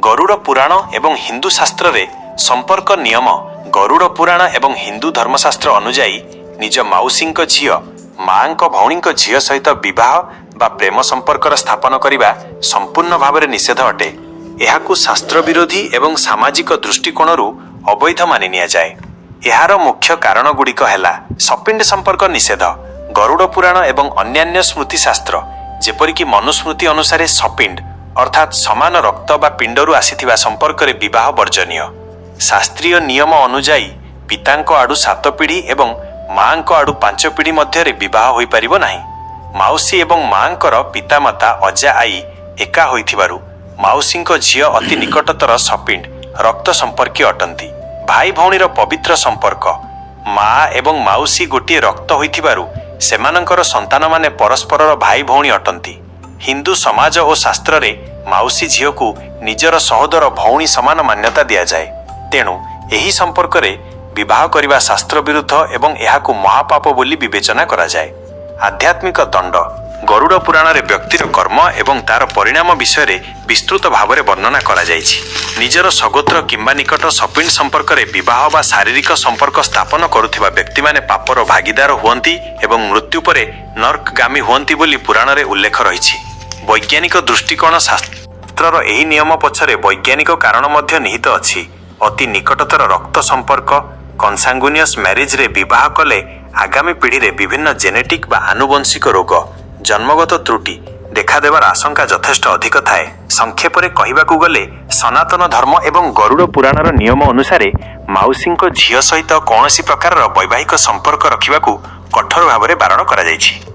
ଗରୁଡ଼ ପୁରାଣ ଏବଂ ହିନ୍ଦୁ ଶାସ୍ତ୍ରରେ ସମ୍ପର୍କ ନିୟମ। ଗରୁଡ଼ ପୁରାଣ ଏବଂ ହିନ୍ଦୁ ଧର୍ମଶାସ୍ତ୍ର ଅନୁଯାୟୀ, ନିଜ ମାଉସୀଙ୍କ ଝିଅ, ମାଙ୍କ ଭଉଣୀଙ୍କ ଝିଅ ସହିତ ବିବାହ ବା ପ୍ରେମ ସମ୍ପର୍କର ସ୍ଥାପନ କରିବା ସମ୍ପୂର୍ଣ୍ଣ ଭାବରେ ନିଷେଧ ଅଟେ। ଏହାକୁ ଶାସ୍ତ୍ର ବିରୋଧୀ ଏବଂ ସାମାଜିକ ଦୃଷ୍ଟିକୋଣରୁ ଅବୈଧ ମାନି ନିଆଯାଏ। ଏହାର ମୁଖ୍ୟ କାରଣ ଗୁଡ଼ିକ ହେଲା: ସପିଣ୍ଡ ସମ୍ପର୍କ ନିଷେଧ। ଗରୁଡ଼ ପୁରାଣ ଏବଂ ଅନ୍ୟାନ୍ୟ ସ୍ମୃତି ଶାସ୍ତ୍ର, ଯେପରିକି ମନୁସ୍ମୃତି ଅନୁସାରେ, ସପିଣ୍ଡ ଅର୍ଥାତ୍ ସମାନ ରକ୍ତ ବା ପିଣ୍ଡରୁ ଆସିଥିବା ସମ୍ପର୍କରେ ବିବାହ ବର୍ଜନୀୟ। ଶାସ୍ତ୍ରୀୟ ନିୟମ ଅନୁଯାୟୀ, ପିତାଙ୍କ ଆଡୁ ସାତ ପିଢ଼ି ଏବଂ ମାଙ୍କ ଆଡୁ ପାଞ୍ଚ ପିଢ଼ି ମଧ୍ୟରେ ବିବାହ ହୋଇପାରିବ ନାହିଁ। ମାଉସୀ ଏବଂ ମାଙ୍କର ପିତାମାତା, ଅଜା, ଆଈ ଏକା ହୋଇଥିବାରୁ ମାଉସୀଙ୍କ ଝିଅ ଅତି ନିକଟତର ସପିଣ୍ଡ ରକ୍ତ ସମ୍ପର୍କୀୟ ଅଟନ୍ତି। ଭାଇ ଭଉଣୀର ପବିତ୍ର ସମ୍ପର୍କ। ମା ଏବଂ ମାଉସୀ ଗୋଟିଏ ରକ୍ତ ହୋଇଥିବାରୁ ସେମାନଙ୍କର ସନ୍ତାନମାନେ ପରସ୍ପରର ଭାଇ ଭଉଣୀ ଅଟନ୍ତି। ହିନ୍ଦୁ ସମାଜ ଓ ଶାସ୍ତ୍ରରେ ମାଉସୀ ଝିଅକୁ ନିଜର ସହୋଦର ଭଉଣୀ ସମାନ ମାନ୍ୟତା ଦିଆଯାଏ। ତେଣୁ ଏହି ସମ୍ପର୍କରେ ବିବାହ କରିବା ଶାସ୍ତ୍ର ବିରୁଦ୍ଧ ଏବଂ ଏହାକୁ ମହାପାପ ବୋଲି ବିବେଚନା କରାଯାଏ। ଆଧ୍ୟାତ୍ମିକ ଦଣ୍ଡ। ଗରୁଡ଼ ପୁରାଣରେ ବ୍ୟକ୍ତିର କର୍ମ ଏବଂ ତାର ପରିଣାମ ବିଷୟରେ ବିସ୍ତୃତ ଭାବରେ ବର୍ଣ୍ଣନା କରାଯାଇଛି। ନିଜର ସଗୋତ୍ର କିମ୍ବା ନିକଟ ସପିଣ୍ଡ ସମ୍ପର୍କରେ ବିବାହ ବା ଶାରୀରିକ ସମ୍ପର୍କ ସ୍ଥାପନ କରୁଥିବା ବ୍ୟକ୍ତିମାନେ ପାପର ଭାଗିଦାର ହୁଅନ୍ତି ଏବଂ ମୃତ୍ୟୁ ପରେ ନର୍କଗାମୀ ହୁଅନ୍ତି ବୋଲି ପୁରାଣରେ ଉଲ୍ଲେଖ ରହିଛି। ବୈଜ୍ଞାନିକ ଦୃଷ୍ଟିକୋଣ। ଶାସ୍ତ୍ରର ଏହି ନିୟମ ପଛରେ ବୈଜ୍ଞାନିକ କାରଣ ମଧ୍ୟ ନିହିତ ଅଛି। ଅତି ନିକଟତର ରକ୍ତ ସମ୍ପର୍କ, କନସାଙ୍ଗୁନିୟସ୍ ମ୍ୟାରେଜରେ ବିବାହ କଲେ ଆଗାମୀ ପିଢ଼ିରେ ବିଭିନ୍ନ ଜେନେଟିକ୍ ବା ଆନୁବଂଶିକ ରୋଗ, ଜନ୍ମଗତ ତ୍ରୁଟି ଦେଖାଦେବାର ଆଶଙ୍କା ଯଥେଷ୍ଟ ଅଧିକ ଥାଏ। ସଂକ୍ଷେପରେ କହିବାକୁ ଗଲେ, ସନାତନ ଧର୍ମ ଏବଂ ଗରୁଡ଼ ପୁରାଣର ନିୟମ ଅନୁସାରେ ମାଉସୀଙ୍କ ଝିଅ ସହିତ କୌଣସି ପ୍ରକାରର ବୈବାହିକ ସମ୍ପର୍କ ରଖିବାକୁ କଠୋର ଭାବରେ ବାରଣ କରାଯାଇଛି।